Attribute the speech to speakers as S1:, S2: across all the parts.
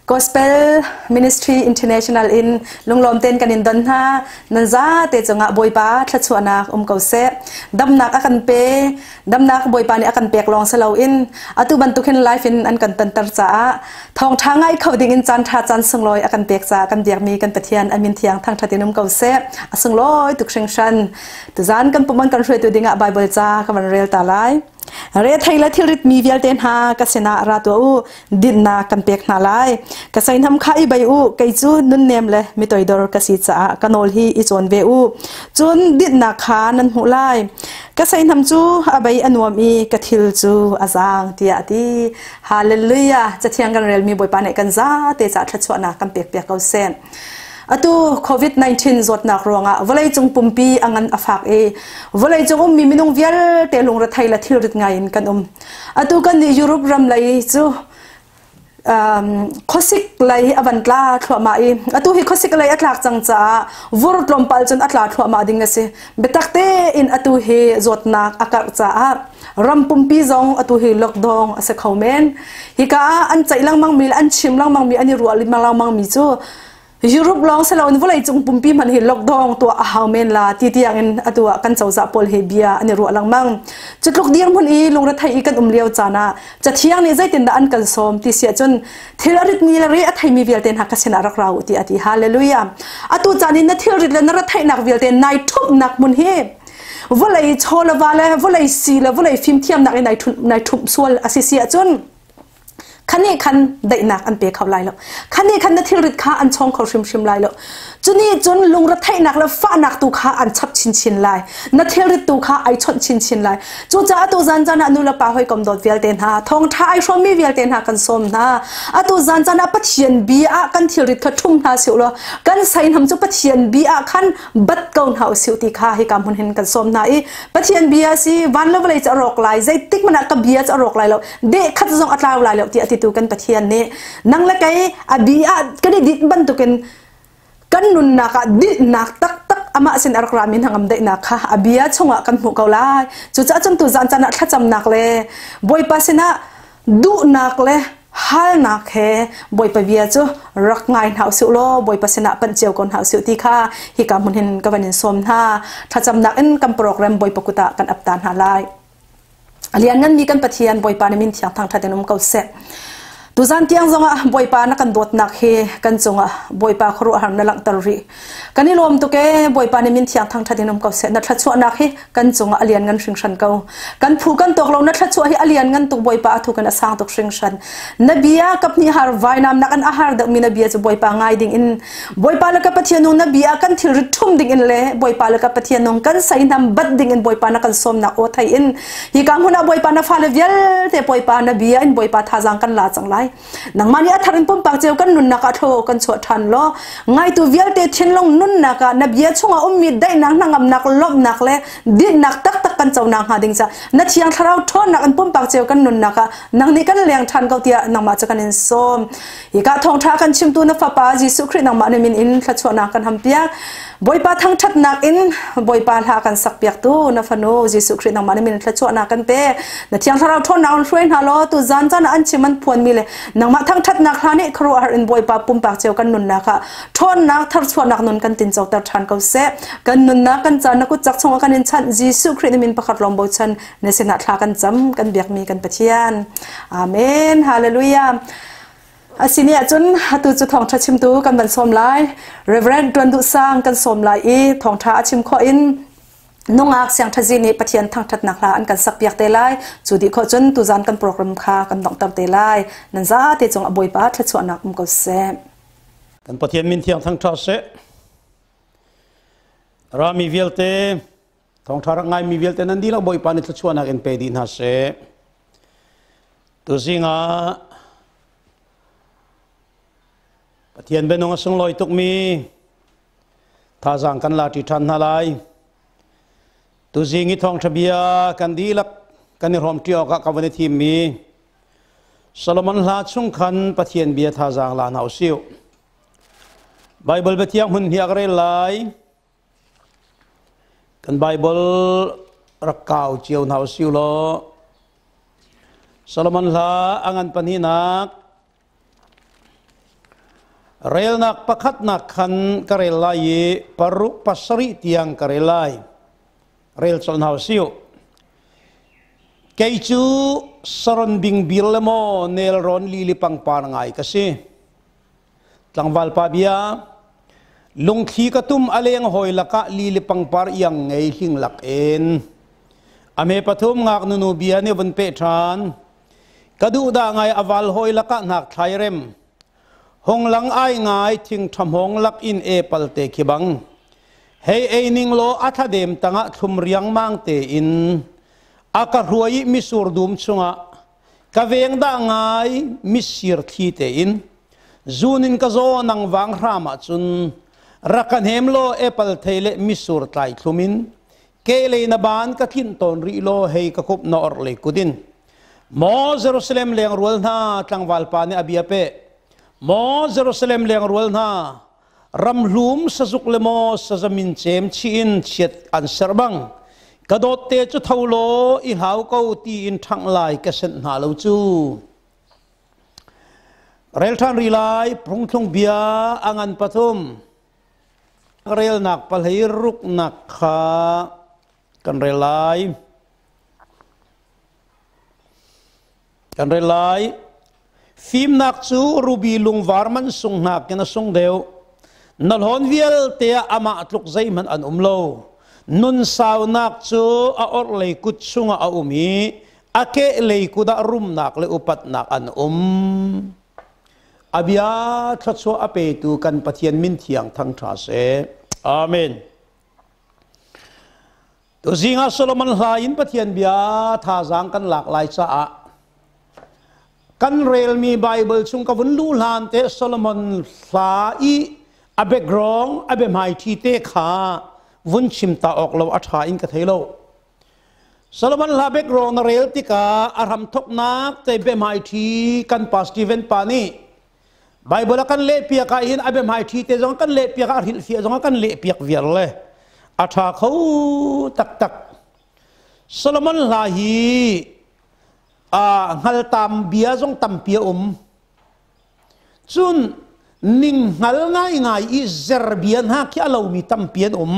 S1: Gospel Ministry International in lunglawm ten kan in don hna. Nan za te cungah Bawipa thluachuahnak um ko seh. Damnak a kan pe. Damnak Bawipa nih a kan pek lawng si loin atu bantuk hin life in an kan tanter caah thawngtha ngai kho ding in caan tha caan sunglawi a kan pek caah kan biakmi kan Pathian amin thiang thangthat in um ko seh. A sunglawi tuk hringhran. Tuzan kan pum an kan hruaitu dingah Bible ca ka van rel ta lai. Rethei le thilrit mi vialte hna ka sinah ra tuah u, dinhnak kan pek hna lai. Ka seihnam kha i bei u, kei cu nunnem le mitoidor ka si caah ka nawl hi i cawn ve u. Cun dinhnak kha nan hmuh lai. Ka seihnam cu a bei a nuam i ka thil cu a zaang tiah a ti. Hallelujah! Cathiang kan relmi Bawipa nih kan zate caah thluachuahnak kan pek piak ko seh. Atu COVID-19 zawtnak ruangah vawleicung pumpi a ngan a fak i vawleicung ummi minung vialte lungrethei le thilrit ngai in kan um. Atu kan nih Europe ram lei cu khuasik lei a van tla thluahmah i atu hi khuasik lei a tlak cang caah vur tlawmpal cun a tla thluahmah ding a si. Biatak tein atu hi zawtnak a karh caah ram pumpi zong atu hi lockdown a si kho men. Hika ah an ceih lengmang mi le an chim lengmang mi an i ruah lengmang mi cu Europe lawng si loin vawleicung pumpi hmanh hi lockdown tuah a hau men la ti tiang in atu ah kan cozah pawl hi bia an i ruah lengmang. Cutluk dirhmun i lungrethei i kan um lio caan ah Cathiang nih zeitindah an kan sawm ti si ahcun thil a ritmi le re a theimi vialte hna ka sinah rak ra u ti a ti. Hallelujah. Atu caan i na thilrit le na retheihnak vialte nai ṭhumhnak hmun hi vawlei chaw le va le vawlei si le vawlei fimthiamnak i nai ṭhumh sual a si si ahcun khani khan daihnak an pe kho lai lo khani khan na thilrit kha an chong kho hrimhrim lai lo cuni cun lungretheihnak le fahnak tu kha an chap chinchin lai na thilrit tu kha ai chawnh chinchin lai cucaah tu zan caan ah nu le pa hawikom dawt vialte hna thawngṭha ai hrawmmi vialte hna kan sawm hna atu zan caan ah Pathian bia ah kan thilrit kha ṭhum hna siu law kan seinham cu Pathian bia ah khan bat ko hna usih ti kha hika hmun hin kan sawm hna i Pathian bia si van le vawlei cu a rawk lai zeitik hmanh ah ka bia cu a rawk lai lo deh khat zong a tlau lai lo tiah titu kan Pathian nih nang le kei a bi ah kan i dit bantukin kan nunnak ah dinhnak taktak amah sin a rak rami hnangam daihnak kha a bia chungah kan hmuh ko lai cucaah cun tu zan caan ah thlacamnak le Bawipa sinah duhnak le halnak he Bawipa bia cu rak ngai hna usih law Bawipa sinah panh cio ko hna usih ti kha hika hmun hin ka van in sawm hna thlacamnak in kan program Bawipa kut ah kan ap ta hna lai A liannganmi kan Pathian Bawipa na min thiang thangṭhat in um ko seh. Tuzan tiang zongah Bawipa na kan dawtnak hi kan cungah Bawipa khuaruahhar na langhter rih. Kan i lawm tuk ee Bawipa na min thiang thangṭhat in um ko seh. Na thluachuahnak hi kan cungah a lianngan hringhran ko. Kan phu kan tawk lo na thluachuah hi a lianngan tuk Bawipa a thuk in a sang tuk hringhran. Na bia kap hnih har vainam nak an a har deuhmi na bia cu Bawipa ngai ding in Bawipa le ka Pathian nung na bia kan thilrit ṭhum ding in le Bawipa le ka Pathian nung kan seihnam bat ding in Bawipa na kan sawmnak aw thei in hi ka hmun ah Bawipa na fale vialte Bawipa na bia in Bawipa thazaang kan la cang lai nangmah nih a thar in pumpak cio kan nunnak ah thlaw kan chuah ṭhan law ngaitu vialte thinlung nunnak ah na bia chungah ummi daihnak hnangamnak lawmhnak le dinnak taktak kan conak hnga ding ca na thiang thlarau ṭhawnnak in pumpak cio kan nunnak ah nang nih kan leng ṭhan ko tiah nangmah cu kan in sawm Hika thawngṭha kan chimtu na Fapa Jesuh Khrih nangmah na min in thluachuahnak kan hampiak. Bawipa thangṭhatnak in Bawipa hla kan sakpiaktu na fanu Jesuh Khrih nangmah na min in thluachuahnak kan pe. Na Thiang Thlarau ṭhawnnak in hruai hna law tu zan caan ah an chim an phuanmi le nangmah thangṭhatnak hla nih khuaruahhar in Bawipa pumpak cio kan nunnak ah ṭhawnnak tharchuahnak nun kan tincoter ṭhan ko seh. Kan nunnak kan caan na kut cak chungah kan in chanh Jesuh Khrih na min pakhat lawng bochan na sinah thla kan cam kan biakmi kan Pathian. Amen. Hallelujah. Asini ahcun atu cu thawngṭha chimtu kan van sawm lai. Reverend Tuan Duh Sang kan sawm lai i thawngṭha a chim khawh in nungak siangṭhazi nih Pathian thangṭhatnak hla an kan sakpiak te lai. Cu dih khawh cun tuzan kan program kha kan donghter te lai. Nan zate cung a Bawipa thluachuahnak um ko seh.
S2: Kan Pathian min thiang thangṭha seh. Rami vialte thawngṭha rak ngaimi vialte nan dihlak Bawipa nih thluachuahnak in pe dih hna seh. Tuzing ah Pathian bianung a sunglawi tukmi thazaang kan la ṭi ṭhan hna lai. Tuzing i thawngṭha bia kan dihlak kan i hrawm ṭi awkah ka van i thimmi Solomon hla chung khan Pathian bia thazaang la hna usih. Baibal biathiang hmun hi a ka rel lai. Kan Baibal rak kau cio hna usih law Solomon hla a ngan pahnihnak. Relnak pakhatnak khan ka rel lai i paruk pasarih tiang ka rel lai. Rel colh hna usih. Kei cu saron bingbir le maw nelrawn lili pangpar ngai ka si. Tlangval pa bia, lungthli ka tum a leng hawi lakah lili pangpar iang ngei hling lak in. A me pathum ngaknu nu bia nih vun peh ṭhan. Ka duh dah ngai a val hawi lakah hnak thlai rem. Honglang ai ngai thing ṭhamhawng lak in e palte khi bang. Hei ei ning law a thladem tangah thlum riangmang tein a ka hruai i misur dum chungah ka veng dah ngai misir thli tein zun in ka zaw nang vang hram ahcun rak ka hnem law apple thei le misur tlai thlum in ke lei na ban ka tlinh tawn rih law hei ka kup na orh lei kut in. Maw Jerusalem lengrual hna, tlangval pa nih a bia peh. Maw Jerusalem lengrual hna, ramhlum sazuk le maw sazamin cem chih in chiat an serh bang, ka dawtte cu tho law i hlau ko tiin ṭhangh lai ka senh hna lo cu. Rel ṭhan rih lai, phungthlung bia a ngan pathum. Relnak pahlei ruknak kha kan rel lai. Kan rel lai. Fimnak cu ruby lungvar man sung nakin a sung deuh. Na hlawn vialte ah amah tluk zeihmanh an um lo. Nun saunak cu a orhlei kut chungah a um i a kehlei kut ah rumnak le upatnak an um. A bia thluachuah a petu kan Pathian min thiang thangṭha seh. Amen. Tuzing ah Solomon hla in Pathian bia thazaang kan lak lai caah kan relmi Bible chung ka vun luh hlan te Solomon hla i a background a biahmaiṭhi te kha vun chim ta awk lo a ṭha in ka thei lo. Solomon hla background na rel tikah a hramthoknak te biahmaiṭhi kan pa Stephen pa nih Bible a kan lehpiak ah hin a biahmaiṭhi te zong kan lehpiak ah a hrilhfiah zong a kan lehpiak viar le a ṭha kho taktak. Solomon hla hi a hngaltam bia zong tampi a um. Cun ning hngal ngaingai i zer bia hna khi a lomi tampi an um.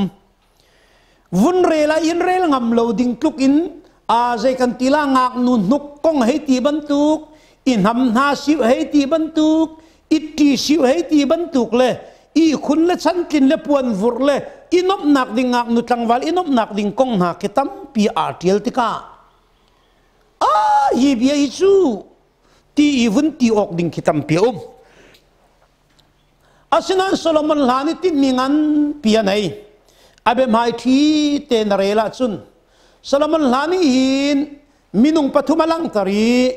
S2: Vun rel ah in rel ngam lo ding tluk in a zei kan ti la ngaknu hnuk kong hei ti bantuk i hnam hna siu hei ti bantuk i ṭi siu hei ti bantuk le i khun le chantlin le puan vurh le i nomhnak ding ngaknu tlangval i nomhnak ding kong hna khi tampi aa ṭial tikah a hi bia hi cu ti i vun ti awk ding khi tampi a um. Asinain Solomon hla nih tinhmi nganpi a nei. A biahmaiṭhi te na rel ahcun Solomon hla nih hin minung pathum a langhter i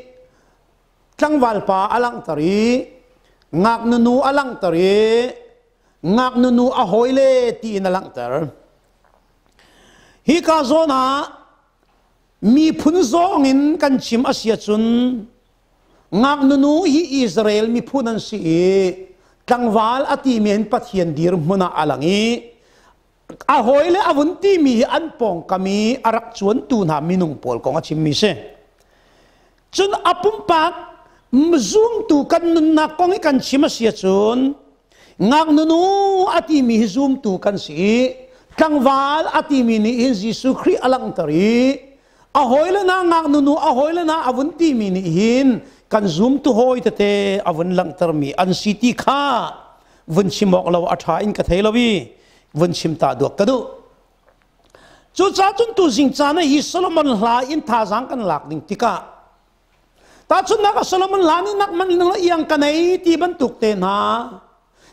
S2: tlangval pa a langhter i ngaknu nu a langhter i ngaknu nu a hawile tiin a langhter. Hika zawn ah miphun zong in kan chim a si ahcun ngaknu nu hi Israel miphun an si i tlangval a timi hin Pathian dirhmun ah a lang i a hawile a vun timi hi an pawngkam i a rak cuantu hna minung pawl kong a chimmi si. Cun a pumpak zumtu kan nunnak kong i kan chim a si ahcun ngaknu nu a timi hi zumtu kan si i tlangval a timi nih hin Jesuh Khrih a langhter i a hawile na ngaknu nu a hawile na a vun timi nih hin kan zumtu hawi tete a vun langhtermi an si ti kha vun chim awk lo a ṭha in ka thei lo i vun chim ta duak ka duh. Cucaah cun tuzing caan ah hi Solomon hla in thazaang kan lak ding tikah tahchunhnak ah Solomon hla nih nak man lo iang ka nei ti bantuk te hna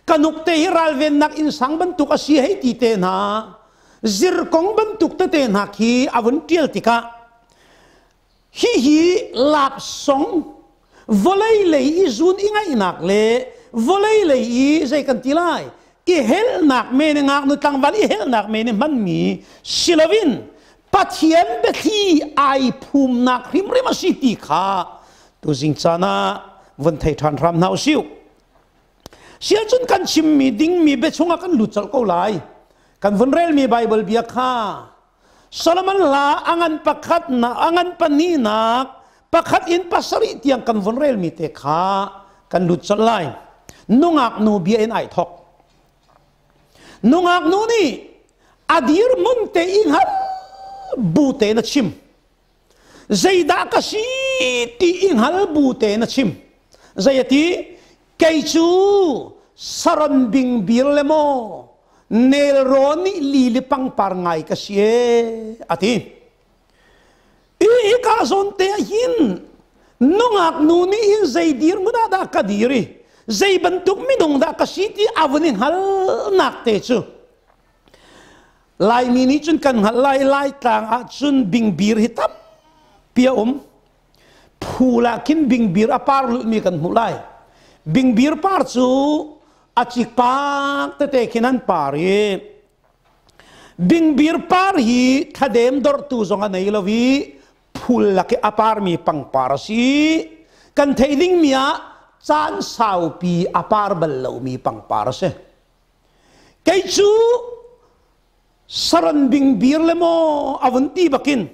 S2: kanuk te hi ralvennak innsang bantuk a si hei ti te hna zirkong bantuk tete hna khi a vun ṭial tikah hihi laksong vawlei lei i zun i ngaihnak le vawlei lei i zei kan ti lai i helnak men i ngaknu tlangval i helnak men i hmanmi si loin Pathian biathli ai phumnak hrimhrim a si ti kha tuzing caan ah vun thei ṭhan hram hna usih. Sial cun kan chimmi dingmi bia chungah kan lut colh ko lai. Kan vun relmi Baibal bia kha Solomon hla a ngan pakhat na a ngan pahnihnak pakhat in pasarih tiang kan vun relmi te kha kan lut colh lai. Nungak nu bia in ai thok. Nungak nu nih a dirhmun te i hngal bu te na chim. Zeidah ka si ti i hngal bu te na chim. Zei a ti? Kei cu saron bingbir le maw nelrawn nih lili pangpar ngai ka si e a ti. Hika zawn te ah hin nungak nu nih hin zei dirhmun ah dah ka dir i zei bantuk minung dah ka si ti a vun i hngalnak te cu Laimi nih cun kan hngalh lai. Laitlang ah cun bingbir hi tampi a um. Phul ah khin bingbir a par lulhmi kan hmuh lai. Bingbir par cu a cikpak tete khin an par i bingbir par hi thladem dorhtu zong a nei lo i phul lak i a parmi pangpar a si. Kan theih dingmi ah caan saupi a par bal lomi pangpar a si. Kei cu saran bingbir le maw a vun ti bakin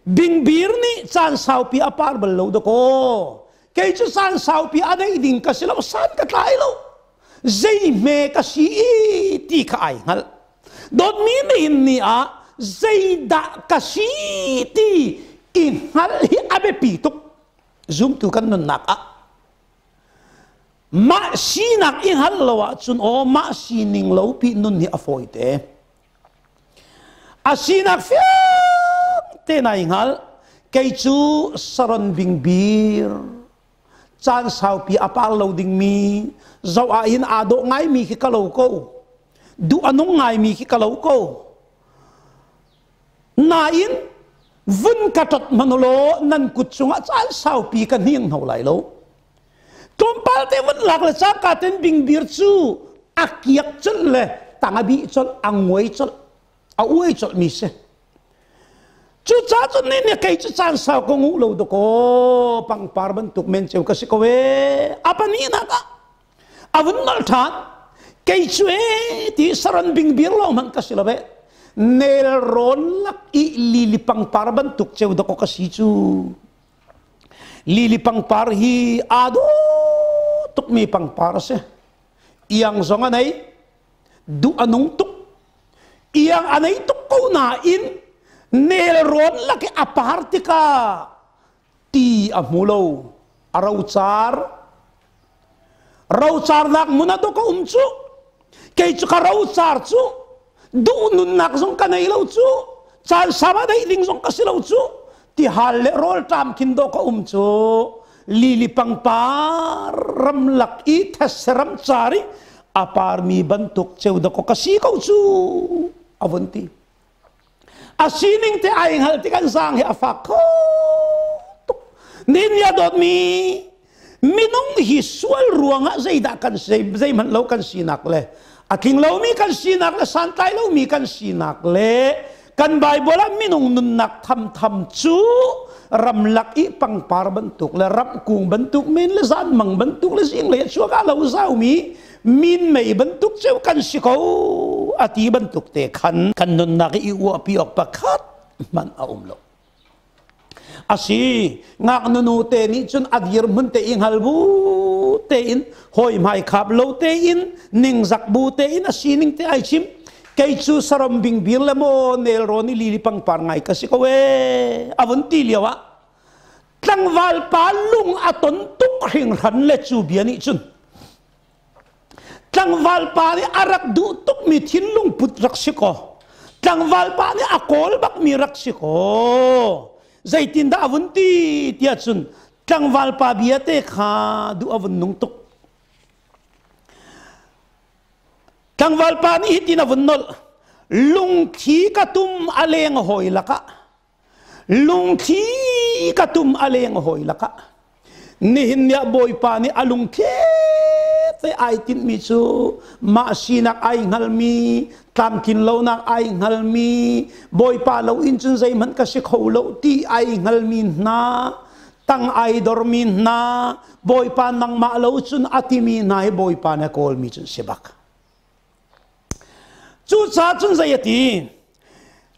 S2: bingbir nih caan saupi a par bal lo dakaw. Kei cu caan saupi a deih ding ka si lo, san ka tlai lo. Zei hme ka si i ti kha ai hngalh. Dawtmi nihin ni ah zeidah ka si ti i hngalh hi a biapi tuk zumtu kan nunnak ah. Mah sinak i hngalh lo ahcun aw mah sining lo pi nun hi a fawi te. A sinak fiang te nai hngalh. Kei cu saron bingbir caan saupi a par lo dingmi zoh ah hin aa dawh ngaimi khi ka lo ko, duh a nung ngaimi khi ka lo ko. Nain vun ka ṭot hmanh law nan kut cungah caan saupi ka hniang hno lai lo. Tlawmpal te vun lak le cangka ten bingbir cu a kiak colh le tang a bih colh, a nguai colh, a uai colh mi si. Cucaah cun nih nih kei cu caan sau ka nguh lo dakaw, pangpar bantuk men ceu ka si ko ee. A pahnihnak ah a vun nolh ṭhan. Kei cu ee ti saran bingbir lawng hmanh ka si lo eh. Nelrawn lak i lili pangpar bantuk ceu dakaw ka si cu. Lili pangpar hi aa dawh tukmi pangpar a si. Iang zong a nei, duh a nung tuk. Iang a nei tuk ko nain nelrawn lak i a par tikah ti a hmu lo, a rocar. Rocarnak mun a dawk a um cu. Kei cu ka rocar cu, duh nunnak zong ka nei lo cu, caan sau a deih ding zong ka si lo cu, tihal le rawlṭam khin dawh ka um cu. Lili pangpar ramlak i thetse ram car i a parmi bantuk ceu dakaw ka si ko cu a vun ti. A sining te ai hngal tik an zaang hi a fak kho tuk. Nin ya dawtmi minung hi sual ruangah zeidah kan zeihmanh lo kan sinak le a tling lomi kan sinak le santlai lomi kan sinak le kan Bible ah minung nunnak thamtham cu ramlak i pangpar bantuk le ramkung bantuk men le zanmang bantuk le zinglei a chuak ah lo zaumi min mei bantuk ceu kan si ko a ti bantuk te khan kan nunnak i uahpi awk pakhat hmanh a um lo. Asi ngaknu nu te nih cun a dirhmun te i hngal bu tein hawi hmai khap lo tein ningzak bu tein a sining te ai chim. Kei cu saram bingbir le maw nelrawn i lili pangpar ngai ka si ko ee a vun ti lio ah tlangval pa lung a ton tuk hringhran le cu bia nih cun tlangval pa nih a rak duh tukmi thinlung put rak si kaw, tlangval pa nih a kawl bakmi rak si kaw, zeitindah a vun ti tiah cun tlangval pa bia te kha duh a vun nung tuk. Tlangval pa nih hitin a vun nolh, lungthli ka tum a leng hawi lakah, lungthli ka tum a leng hawi lakah. Nihin ni ah Bawipa nih a lungthli te ai tinhmi cu mah sinak ai hngalmi, tlamtlin lonak ai hngalmi, Bawipa lo in cun zeihmanh ka si kho lo ti ai hngalmi hna, tang ai dormi hna, Bawipa nangmah lo cun a timi hna hi Bawipa nih a kawlmi cun si bak. Cucaah cun zei a ti?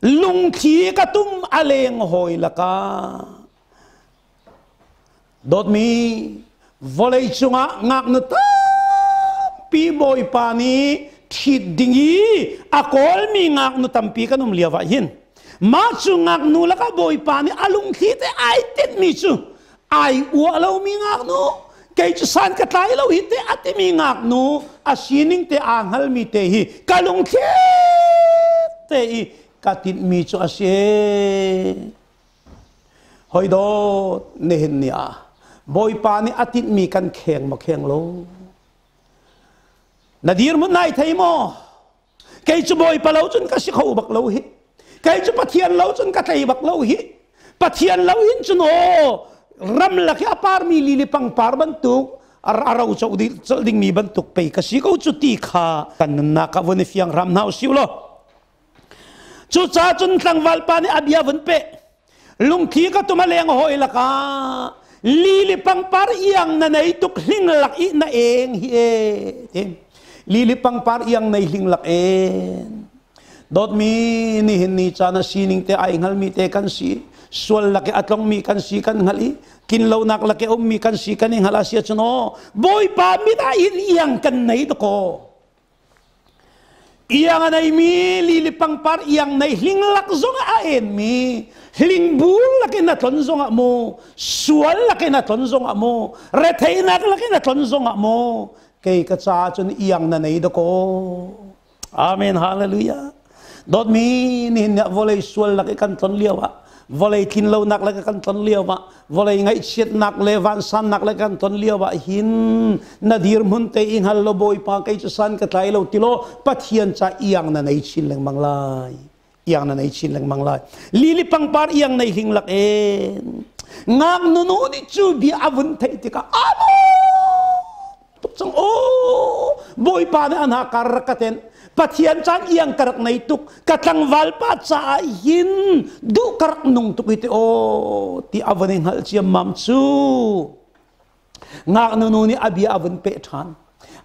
S2: Lungthli ka tum a leng hawi lakah dawtmi vawlei cungah ngaknu. Tampi Bawipa nih ṭhit ding i a kawlmi ngaknu tampi kan um lio ah hin mah cu ngaknu lakah Bawipa nih a lungthli te ai tinhmi cu ai uah lomi ngaknu, kei cu san ka tlai lo hi te a timi ngaknu, a sining te aa hngalmi te hi ka lungthli te i ka tinhmi cu a si. Hoi dawt, nihin ni ah Bawipa nih a tinhmi kan kheng maw kheng lo? Na dirhmun nai thei maw? Kei cu Bawipa lo cun ka si kho bak lo hi. Kei cu Pathian lo cun ka tlei bak lo hi. Pathian lo in cun aw ramlak i a parmi lili pangpar bantuk a ro colh dingmi bantuk pei ka si ko cu ti kha kan nunnak ah vun i fiang hram hna usih law. Cucaah cun tlangval pa nih a bia vun peh. Lungthli ka tum a leng hawi lakah lili pangpar iang na nei tuk hling lak i na eng hi e ti. Lili pangpar iang nei hling lak en. Dawtmi, nihin ni caan a sining te ai hngalmi te kan si. Sual lak i a tlongmi kan si kan hngalh i kinlonak lak i ummi kan si kan i hngalh a si ahcun aw Bawipa mit ah hin iang kan nei dakaw. Iang a neimi lili pangpar iang nei hlinglak zongah a enmi, hlingbur lakin a tlon zongah mu, sual lakin a tlon zongah mu, retheinak lakin a tlon zongah mu, kei ka caah cun iang na nei dakaw. Amen, hallelujah. Dawtmi, nihin ni ah vawlei sual lak i kan tlon lio ah, vawlei tlinlonak le kan ton lio ah, vawlei ngaihchiatnak le vansannak le kan ton lio ah hin na dirhmun te i hngal lo, Bawipa, kei cu san ka tlai lo tilo Pathian ca iang na nei chin lengmang lai, iang na nei chin lengmang lai. Lili pangpar iang nei hling lak en ngak nunu nih cu bia a vun theih tikah amo tuk cang. O Bawipa nih an ha kar rak ka ten, Pathian caan iang ka rak nei tuk, ka tlangval pa caah hin duh ka rak nung tuk i ti o ti a van i hngalh ciammam cu ngaknu nu nih a bia a vun peh ṭhan.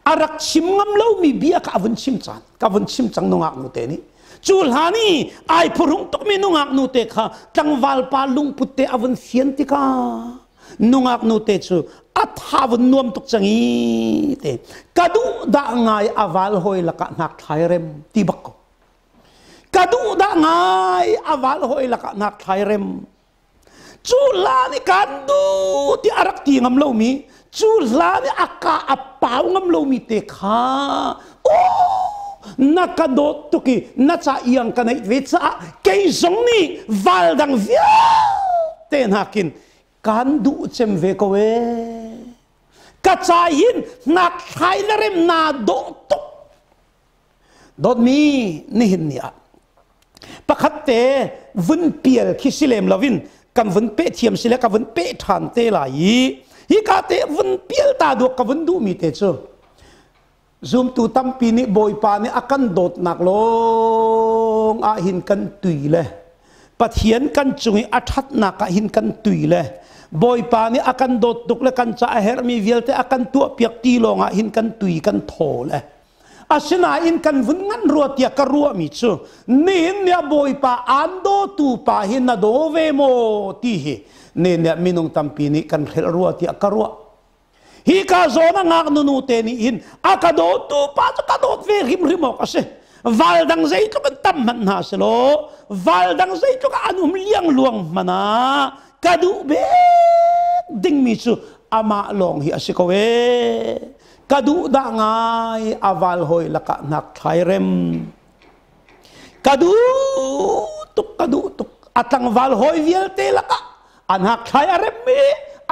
S2: A rak chim ngam lomi bia kha a vun chim caan ka vun chim cang. Nungak nu te nih cu hlan i ai phuhrung tukmi nungak nu te kha tlangval pa lungput te a vun fian tikah nungak nu te cu a tha vun nuam tuk cang i te ka duh dah ngai a val hoi lakah hnak thlai rem ti bak ko, ka duh dah ngai a val hoi lakah hnak thlai rem. Cu hla nih kan du ti a rak ti ngam lomi, cu hla nih a ka a pau ngam lomi te kha, oh, na ka dawt tuk i na ca iang ka neih ve caah kei zong nih val dang vialte nakin kan duh cem ve ko e, ka ca hin ngak thlai na rem na dawh tuk. Dawtmi, nihin ni ah pakhat te vun pial khi si lem loin kan vun pe thiam si le ka vun pe ṭhan te lai i hi ka te vun pial ta duak ka vun duhmi te cu zumtu tampi nih Bawipa nih a kan dawtnak lawng ah hin kan tui le Pathian kan cung i a ṭhatnak ah hin kan tui le Bawipa nih a kan dawt tuk le kan ca a herhmi vialte a kan tuahpiak ti lawng ah hin kan tui kan thaw le asinain kan vun ngan rua tiah ka ruahmi cu nihin ni ah Bawipa aan dawtu pa hi na daw ve maw ti hi nihin ni ah minung tampi nih kan hrelh rua tiah ka ruah. Hi ka zawn a ngak nunu te nih hin a ka dawtu pa cu ka dawt ve hrimhrim awk a si, val dang zeitluk in tam hmanh hna selaw, val dang zeitluk an um liang luang hmanh ah ka duh bik dingmi cu amah lawng hi a si ko ee, ka duh dah ngai a val hawi lakah hnak thlai rem, ka duh tuk, ka duh tuk, a tlangval hawi vialte lakah a hnak thlai a rem mi,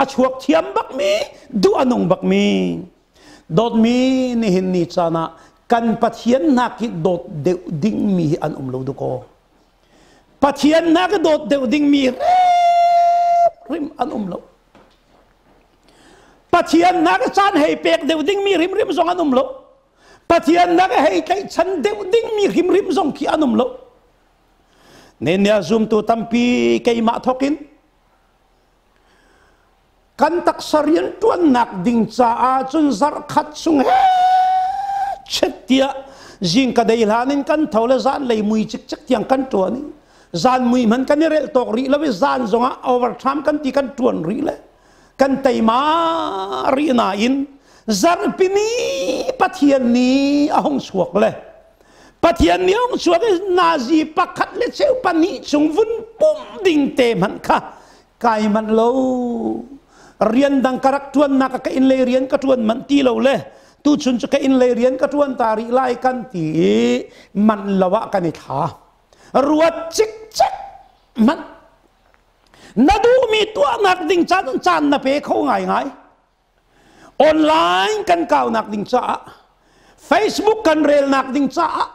S2: a chuak thiam bak mi, duh a nung bak mi. Dawtmi, nihin ni caan ah kan Pathian hnak hi dawt deuh ding mi hi an um lo dukaw. Pathian hnak hi dawt deuh ding mi rim an um lo. Pathian nak caan hei pek deuh dingmi hrimhrim zong an um lo. Pathian nak hei tlaihchan deuh dingmi hrimhrim zong khi an um lo. Nenia zumtu tampi, keimah thokin, kan taksa rian ṭuannak ding caah cun zarh khat chung he chet tiah zing ka dei hlan in kan tho le zan lei mui cikcek tiang kan ṭuan i zan mui hman kan i relh tawk rih lo i zan zongah overtime kan ti kan ṭuan rih le kan teima rih nain. Zarhpini Pathian ni a hung chuak le Pathian ni hung chuak i nazi pakhat le cheu pahnih chung vun pum ding te hmanh kha kai manh lo. Rian dang ka rak ṭuannak ka inn lei rian ka ṭuan manh ti lo le tuchun cu ka inn lei rian ka ṭuan ta rih lai kan ti i manh lo ah kan i thla. Ruat cikcek manh. Na duhmi tuahnak ding caan caan na pe kho ngaingai. Online kan kaunak ding caah, Facebook kan relnak ding caah,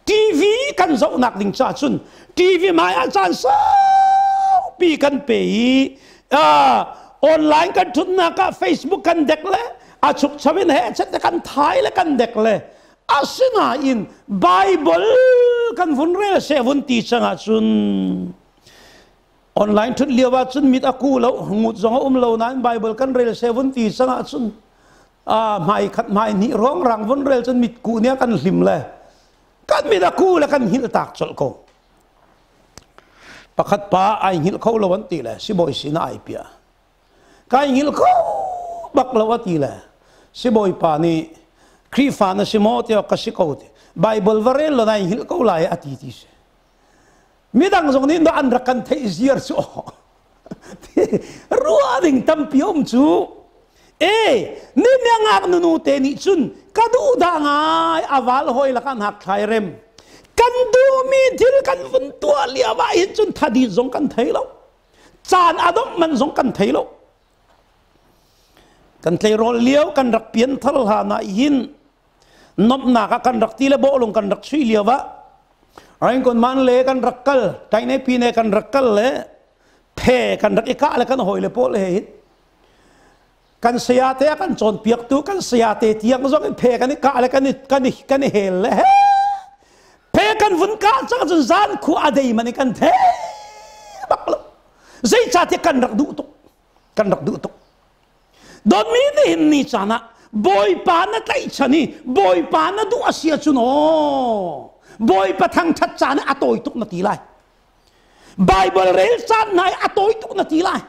S2: TV kan zohnak ding caah cun TV hmai ah caan saupi kan pe i online kan ṭhutnak ah Facebook kan dek le a chukcho in he chet kan thai le kan dek le asinain Bible kan vun rel se vun ti cang ahcun Online ṭhut lio ahcun mit a ku lo, ngut zong a um lo nain Bible kan rel se vun ti cang ahcun hmai khat hmai hnih ruangrang vun rel cun mit ku nih a kan hlim le kan mit a ku le kan hngilh tak colh ko. Pakhat pa ai hngilh kho lo an ti le sibawi sin ah ai piah. Kai hngilh kho bak lo a ti le sibawi pa nih Khrihfa na si maw tiah ka si ko ti. Bible va rel lo nai hngilh ko lai a ti ti si. Midang zong nih an rak kan theih ziar cu ruah ding tampi um cu. E ni ngak nunu te nih cun ka duh dah ngai aval hoi lakah hnak thlai rem kan duhmi thil kan vun tuah lio ah hin cun thadi zong kan thei lo, caan a dongh man zong kan thei lo. Kan tleirawl lio kan rak pian thar hlan ah hin nomnak ah kan rak ti le bawhlung kan rak sui lio ah Raingkon man le kan rak kal taine pi ne kan rak kal le phe kan rak i kah le kan hawi le pawl he hin kan saya te kan cawnpiak tu kan saya te tiang zong in phe kan i kah le kan i kan i kan i hel le he phe kan vun kah cang cun zan khu a dei man i kan the bak lo. Zeicahtiah kan rak duh tuk, kan rak duh tuk. Dawtmi, nihin ni caan ah Bawipa na tlaihchan i Bawipa na duh a si ahcun aw Bawipa thangṭhat caan a tawi tuk na ti lai. Bible rel caan hna i a tawi tuk na ti lai.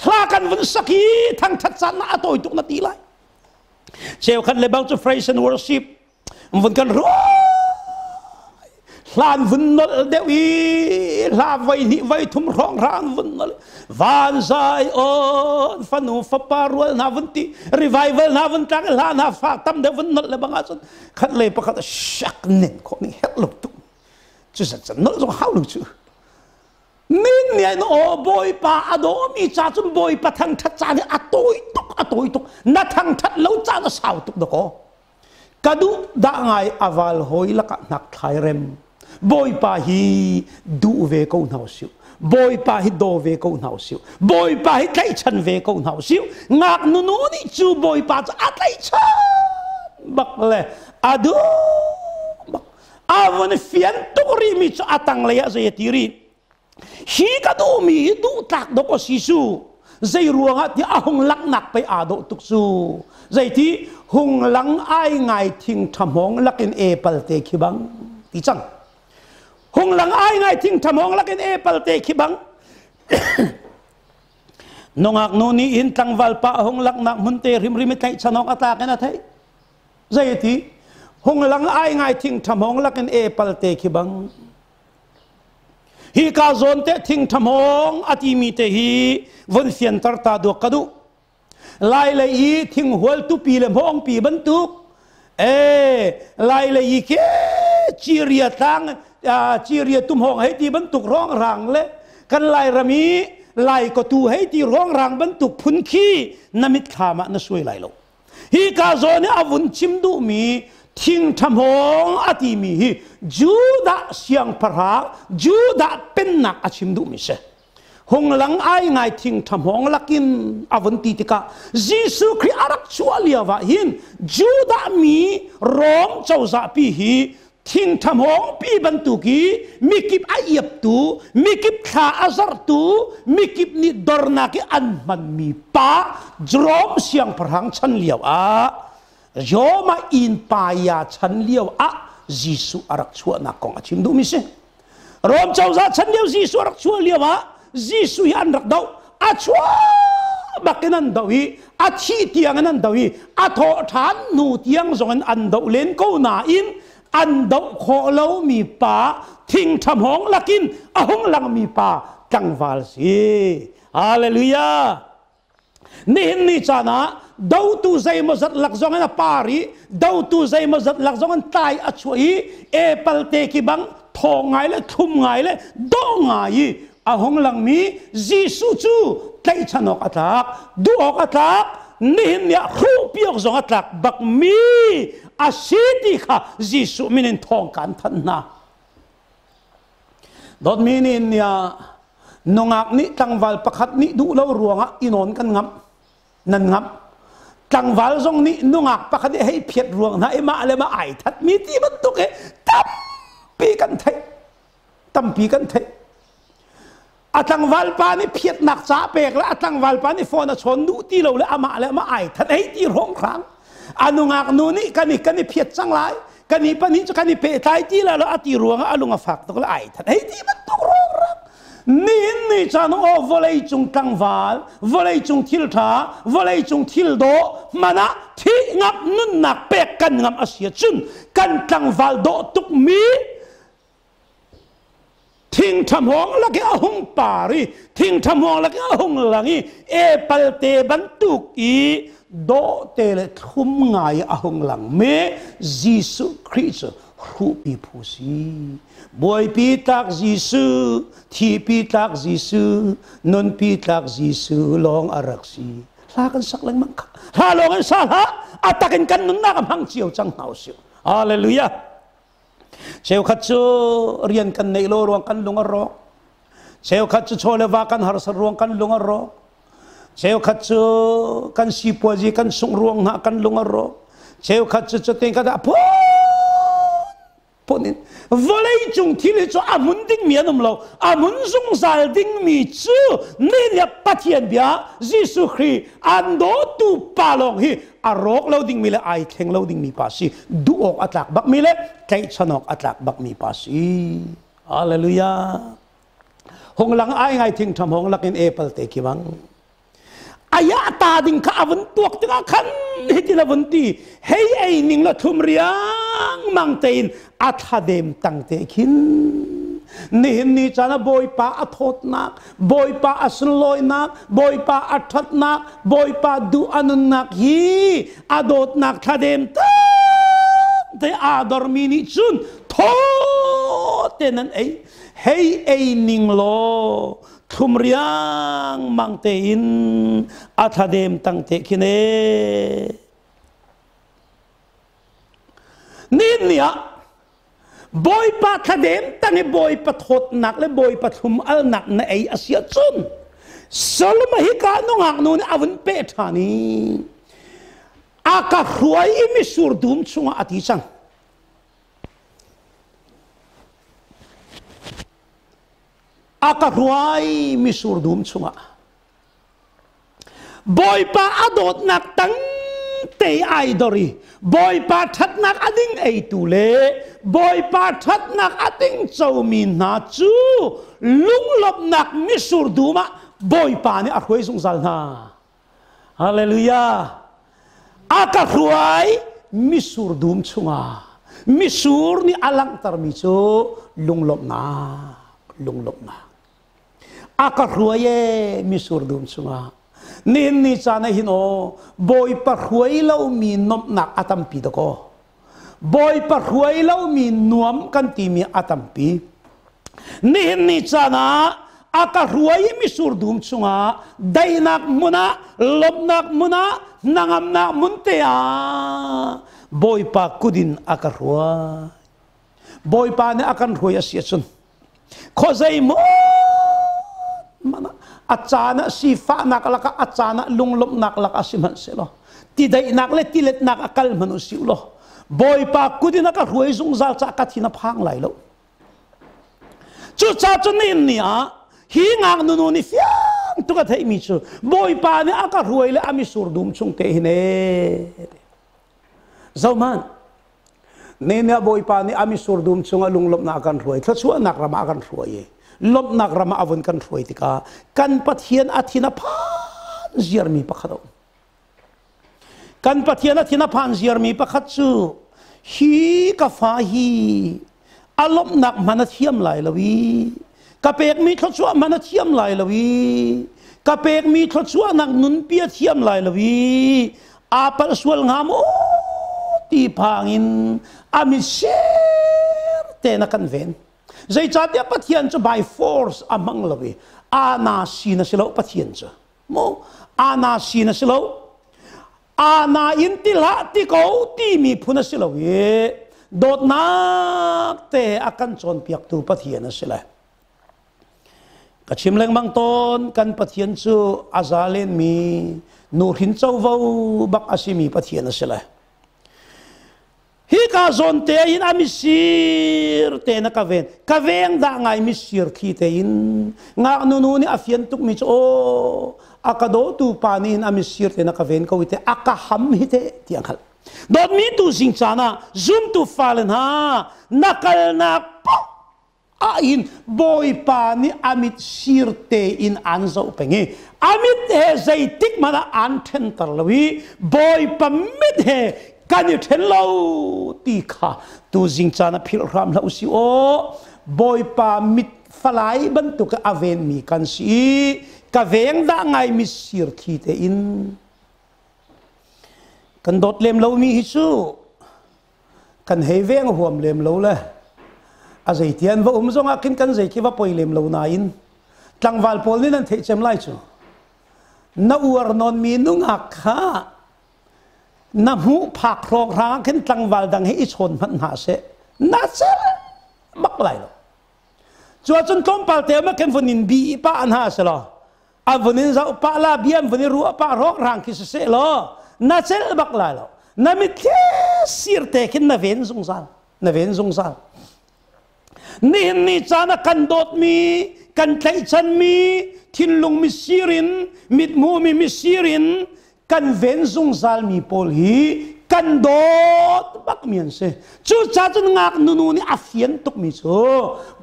S2: Hla kan vun sak i thangṭhat caan na a tawi tuk na ti lai. Cheukhat le bang cu praise and worship vun kan ruai hlan vun nolh deuh i hla voi hnih voi thum hrawng hrang vun nolh van zai on fanu fapa rual hna vun ti revival hna vun tlang hla hna fa tam deuh vun nolh le bang ahcun khat le pakhat shak nen khawh ning herh lo tuk cu zat zat nolh zong hau lo cu. Min nih aw Bawipa a dawmi ca cun Bawipa thangṭhat caan hi a tawi tuk, a tawi tuk. Na thangṭhat lo caan a sau tuk dakaw. Ka duh dah ngai aval hawi lakah hnak thlai rem. Bawipa hi duh ve ko hna usih. Bawipa hi daw ve ko hna usih. Bawipa hi tlaihchan ve ko hna usih. Ngak nunu nih cu Bawipa cu a tlaihchan bak le a duh bak. A vun fian tuk rihmi cu a tanglei ah zei a ti rih? Hi ka duhmi hi duh tlak dawk a si su. Zei ruangah ti a hung langhnak pei aa dawh tuk su. Zeiti hung lang ai ngai thing ṭhamhawng lakin apple te khi bang ti cang. Hung lang ai ngai thing ṭhamhawng lakin apple te khi bang. Nungak nu nih hin tlangval pa hung laknak hmun te hrimhrim i tlaihchan awk a tlak in a theih. Zeiti hung lang ai ngai thing ṭhamhawng lakin apple te khi bang. Hi ka zawn te thing ṭhamhawng a timi te hi von fianter ta duak ka duh. Lai lei i thing hual tupi le hmawngpi bantuk e lai lei i ke ciria tlang ciria tumhawng hei ti bantuk rong rang le kan lai ram i lai kotu hei ti rong rang bantuk phun khi na mitthlam ah na suai lai lo. Hi ka zawn i a vun chim duhmi thing ṭhamhawng a timi hi Judah siangpahrang, Judah pennak a chim duhmi si. Hunglang ai ngai thing ṭhamhawng lakin a vun ti tikah Jesuh Khrih a rak chuah lio ah hin Judah mi Rom cozah pi hi thing ṭhamhawngpi bantuk i mikip a iaptu, mikip thla a zarhtu, mikip nih dornak i an hmanmi pa Jerome siangpahrang chan lio ah Joma innpa chan lio ah Jesuh a rak chuahnak kong a chim duhmi si. Rom cozah chan lio Jesuh a rak chuah lio ah Jesuh hi an rak doh. A chuah Bakin an do i a thih tiang in an do i a thawh ṭhan hnu tiang zong in an doh len ko nain an doh khawh lomi pa thingṭha hmawng lakin a hung langmi pa tlangval si. Hallelujah! Nihin ni caan ah dotu zeimawzat lak zong in a par i dotu zeimawzat lak zong in tlai a chuah i epal te ki bang thawng ngai le thlum ngai le dawh ngai i a hung langmi Jesuh cu tlaihchan awk a tlak, duh awk a tlak, nihin ni ah hruhpi awk zong a tlak bakmi a si ti kha Jesuh min in thawng kan thanh hna. Dawtmi nihin ni ah nungak nih tlangval pakhat nih duh lo ruangah i nawn kan ngamh, nan ngamh. Tlangval zong nih nungak pakhat nih hei phiat ruang hna i mah le mah ai thatmi ti bantuk hi tampi kan theih. Tampi kan theih. A tlangval pa nih phiatnak ca pek le a tlangval pa nih phone a chawn duh ti lo le amah le amah ai that hei ti hrawng hrang. A nungak nu nih kan i kan i phiat cang lai, kan i pahnih cu kan i pehtlai ti la lo a ti ruangah a lung a fak tuk le ai that hei ti bantuk rawng rak. Nihin ni caan aw vawlei cung tlangval, vawlei cung thil ṭha, vawlei cung thil dawh hmanh ah thih ngap nunnak pek kan ngam a si ahcun kan tlangval dawh tukmi Thingṭhahmawng lak i a hung par i thingṭhahmawng lak i a hung lang i epal te bantuk i dawhte le thlum ngai a hung lang mi Jesuh Khrih cu hruhpi phu si. Bawipi tlak Jesuh, thipi tlak Jesuh, nunpi tlak Jesuh lawng a rak si. Hla kan sak lengmang kha. Hla lawng in sa hlah, a tak in kan nunnak a hmang cio cang hna usih. Hallelujah. Cheukhat cu rian kan neih lo ruang kan lung a rawk. Cheukhat cu chaw le va kan harsat ruang kan lung a rawk. Cheukhat cu kan sipuazi kan sungh ruang hna kan lung a rawk. Cheukhat cu cutin ka dah phun phun in vawlei cung thil hi cu a hmun dingmi an um lo. A hmun zungzal dingmi cu ni nih Pathian bia Jesuh Khrih an dawtu pa lawng hi a rawk lo dingmi le ai thleng lo dingmi pa si duh awk a tlak bakmi le tlaihchan awk a tlak bakmi pa si. Hallelujah. Hung lang ai ngai thing tham hong lakin apple te ki bang aya ta ding kha avun tuak tikah khan hitin avun ti hei ei ning la thum riang mang tein a thladem tang te khin nihin ni caan ah Bawipa a thawtnak, Bawipa a sunlawinak, Bawipa a ṭhatnak, Bawipa duh a nunnak hi a dawtnak thladem te aa dormi nih cun thaw te nan ei. Hei ei ning law thlum riang mang tein a thladem tang te khin e. Nihin ni ah Bawipa thladem tang i Bawipa thawtnak le Bawipa thlum alnak na ei a si ahcun Solomon hika nungak nu nih a vun peh ṭhan i a ka hruai i misur dum chungah a ti cang. A ka hruai misur dum chungah. Bawipa a dawtnak tang te ai dor i Bawipa ṭhatnak a ding eitu le Bawipa ṭhatnak a ding comi hna cu lunglawmhnak misur dum ah Bawipa nih a hruai zungzal hna. Hallelujah! A ka hruai misur dum chungah. Misur nih a langhtermi cu lunglawmhnak, lunglawmhnak. A ka hruai e misur dum chungah. Nihin ni caan ah hin aw Bawipa hruai lomi nuamhnak a tampi dakaw. Bawipa hruai lomi nuam kan timi a tampi. Nihin ni caan ah a ka hruai i misur dum chungah daihnak hmun ah lawmhnak hmun ah hnangamnak hmun te ah Bawipa kut in a ka hruai. Bawipa nih a kan hruai a si ahcun Khuazei maw a caan ah sifahnak lakah a caan ah lunglawmhnak lakah sihmanhsehlaw tidaihnak le tiletnak a kal hmanh u si law Bawipa kut in a ka hruai zungzal caah ka thin a phang lai lo. Cucaah cun nihin ni ah hi ngaknu nu nih fiang tuk a theihmi cu Bawipa nih a ka hruai le a misur dum chung te hin ee. Zohhmanh, Nehemiah Bawipa nih a misur dum chungah lunglawmhnak a kan hruai, thluachuahnak ram ah a kan hruai i lawmhnak ram ah a vun kan hruai tikah kan Pathian a thin a phan ziarmi pakhat a um. Kan Pathian a thin a phan ziarmi pakhat cu hi ka fa hi a lawmhnak hman a thiam lai lo i ka pekmi thluachuah hman a thiam lai lo i ka pekmi thluachuahnak nunpi a thiam lai lo i aa palh sual hnga maw ti phang in a mit ser tein a kan ven. Zeicahtiah Pathian cu by force a hmang lo i ana sin a si lo Pathian cu. Mu ana sin a si lo. Ana in ti hlah ti ko timi phun a si lo i dawtnak te a kan cawnpiaktu Pathian a si le. Ka chim lengmang tawn kan Pathian cu a za lenmi nuhrin covo bak a simi Pathian a si le. Hika zawn te in a misir te na ka ven ka veng dah ngai misir thli te in ngaknu nu nih a fian tuk mi cu aw a ka dawtu pa nih in a misir te na ka ven ko te a ka ham hi te ti a hngalh dawtmi tu zing caan ah zumtu fale hna na kalnak paoh ah hin Bawipa nih a mit sir tein an zoh peng i a mit he zeitik hmanh ah an ṭhenter lo i Bawipa mit he kan i ṭhen lo ti kha tuzing caan ah philh hram hlah usih aw. Bawipa mit falai bantuk a venmi kan si i ka veng dah ngai mit sir thli tein kan dawt lem lomi hi cu kan hei veng huam lem lo le a zeitian va um zongah khin kan zei khi va poi lem lo nain tlangval pawl nih nan theih cem lai cu na uar nawn mi nungak kha na hmuh phak hrawng hrang khin tlangval dang he i chawn hmanh hna seh na cel bak lai lo cu ahcun tlawmpal te ma khin vun in bi pa hna se law a vun in zoh pah la bia an vun i ruah pah rawk rang khi siseh law na celh bak lai lo na mitthli sir te khin na ven zungzal na ven zungzal nihin ni caan a kan dawtmi kan tlaihchanmi thinlung misir in mithmuhmi misir in kan ven zungzalmi pawl hi kan dawt bakmi an si. Cucaah cun ngaknu nu nih a fian tukmi cu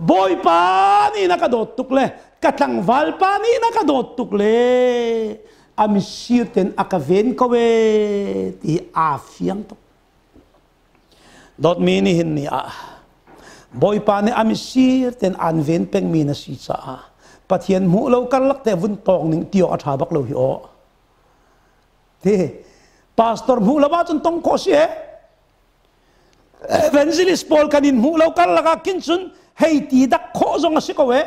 S2: Bawipa nih na ka dawt tuk le ka tlangval pa nih na ka dawt tuk le a misir ten a ka ven ko e ti aa fiang tuk. Dawtmi nihin ni ah Bawipa nih a misir ten an ven pengmi na si caah Pathian hmuh lo karlak te vun tawng ning ti awk a ṭha bak lo hi aw. Ti pastor hmuh lo ahcun tong khawh si he. Evangelist pawl kan in hmuh lo karlak ah khin cun hei ti dak khawh zong a si ko e.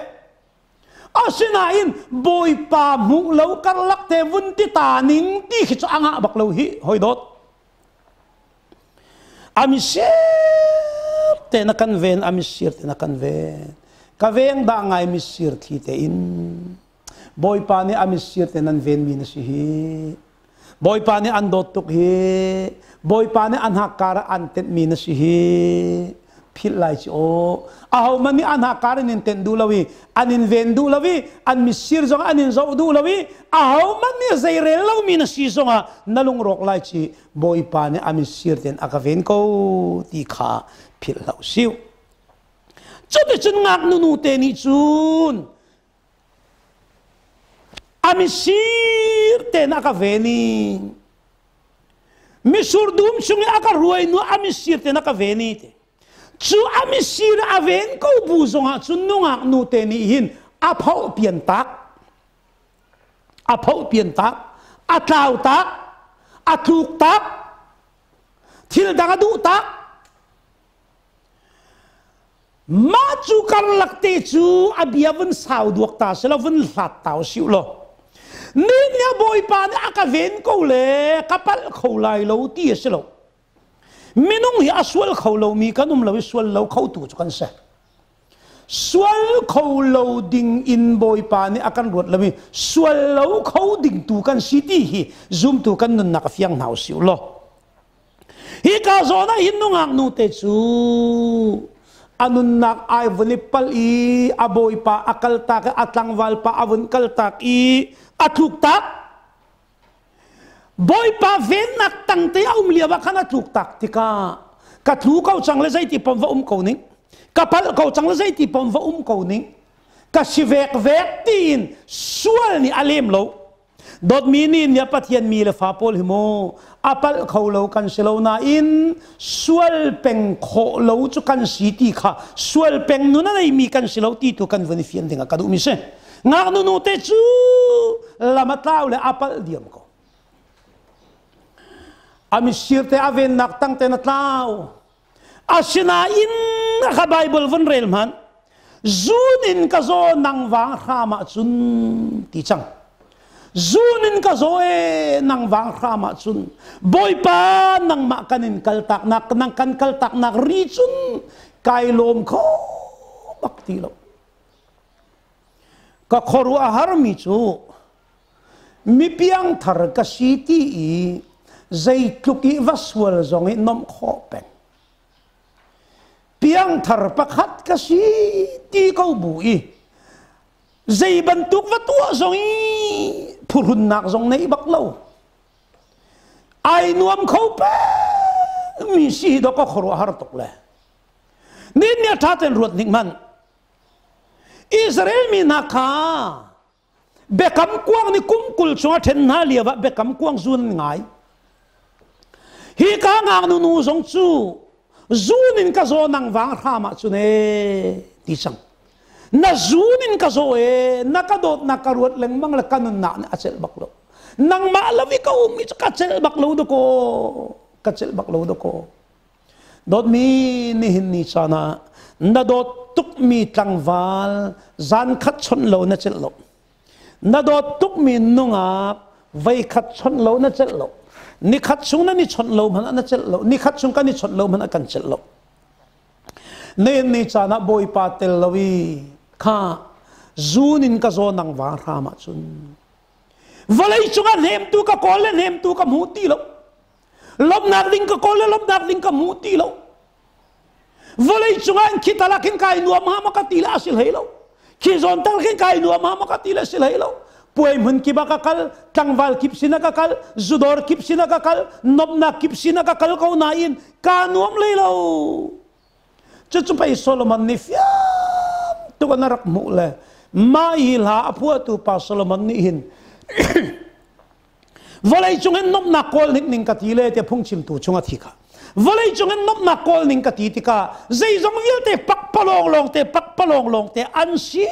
S2: Asinain Bawipa hmuh lo karlak te vun ti ta ning ti khi cu a ngah bak lo hi hoi dawt. A misir te na kan ven, a misir te na kan ven. Ka veng dah ngai misir thli te in. Bawipa nih a mitsir te nan venmi na si hi. Bawipa nih an dawt tuk hi. Bawipa nih an hakkar ah an tenhmi na si hi. Philh lai ci aw. Ahohmanh nih an hakkar in in tenh duh lo i an in ven duh lo i an mitsir zong an in zoh duh lo i ahohmanh nih zeirel lomi na si zongah na lungrawk lai ci Bawipa nih a mitsir ten a ka ven ko ti kha philh hlah usih. Cuticun ngaknu nu te nih cun A misir tein a ka ven i misur dum chung i a ka ruai nu a misir tein a ka ven i ti. Cu a misir a ven ko bu zongah cun nungak nu te nih hin a phoh pian tak a phoh pian tak a tlau tak a tluk tak thil dang a duh tak Mah cu karlak te cu a bia vun sau duak ta sila vun hlat ta usih law. Nin nih Bawipa nih a ka ven ko le ka palh kho lai lo ti a si lo. Minung hi a sual kho lomi kan um lo i sual lo kho tu cu kan si. Sual kho lo ding in Bawipa nih a kan ruat lo i sual lo kho ding tu kan si ti hi zumtu kan nunnak a fiang hna usih law. Hika zawn ah hin nungak nu te cu a nunnak ai vun i pal i a bawipa a kaltak i a tlangval pa a vun kaltak i a tluk tak. Bawipa vennak tangte a um lio ah khan a tluk tak tikah ka tlu ko cang le zeiti pom va um ko ning ka palh ko cang le zeiti pom va um ko ning ka si vek vek tiin sual nih a lem lo. Dawtmi nih nia Pathian mi le fa pawl hi mu a palh kho lo kan si lo nain sual peng khawh lo cu kan si ti kha, sual peng nun a neimi kan si lo ti tu kan vun i fian ding ah ka duhmi si. Ngaknu nu te cu lam a tlau le a palh diam ko. A misir te a vennak tang te na tlau. Asinain ka Bible vun rel hmanh, zun in ka zaw nang vang hram ah cun ti cang. Zun in ka zaw e nang vang hram ah cun, Bawipa, nangmah kan in kaltak nak, nang kan kaltak nak ri cun kai lawm kho bak ti lo. Ka khuaruah har mi cu mi piangthar ka si ti i zeitluk i va sual zong i nomh khawh peng. Piangthar pakhat ka si ti ko bu i zei bantuk va tuah zong i phuhrunnak zong nei bak lo, ai nuam kho peng mi si do ka khuaruah har tuk le. Ni nia tha ten ruat ning man. Israel mi hna kha Biakam kuang nih kum 20 chung a ṭhen hna lio ah biakam kuang zun an ngai. Hi ka ngaknu nu zong cu zun in ka zaw nang vang hram ah cun ee ti cang. Na zun in ka zaw ee, na ka dawt na ka ruat lengmang le ka nunnak nih a celh bak lo. Nangmah lo i ka um i cu ka celh bak lo dakaw, ka celh bak lo dakaw. Dawtmi, nihin ni caan ah na dawt tukmi tlangval zan khat chawnh lo na celh lo. Na dawt tukmi nungak voi khat chawnh lo na celh lo. Nikhat chung nan i chawnh lo hmanh ah na celh lo. Nikhat chung kan i chawnh lo hmanh ah kan celh lo. Nihin ni caan ah Bawipa tel lo i kha zun in ka zaw nang vang hram ahcun vawlei cungah hnemtu ka kawl le hnemtu ka hmu ti lo. Lawmhnak ding ka kawl le lawmhnak ding ka hmu ti lo. Vawlei cungah in khi talak hin kai nuam ha ma ka ti le a si hlei lo. Khi zawn tal khin kai nuam ha ma ka ti le si hlei lo. Puai hmun kip ah ka kal, tlangval kip sin ah ka kal, zudawr kip sin ah ka kal, nomnak kip sin ah ka kal ko nain ka nuam hlei lo. Cucu pei Solomon nih fiang tuk an rak hmuh le mah hi hla a phuahtu pa Solomon nih hin vawlei cung in nomhnak kawl ning ning ka ti le te phungchimtu chung a thi kha. Vawlei cung in nomhnak kawl ning ka ti tikah zeizong vialte pakpalawng lawng te, pakpalawng lawng te an si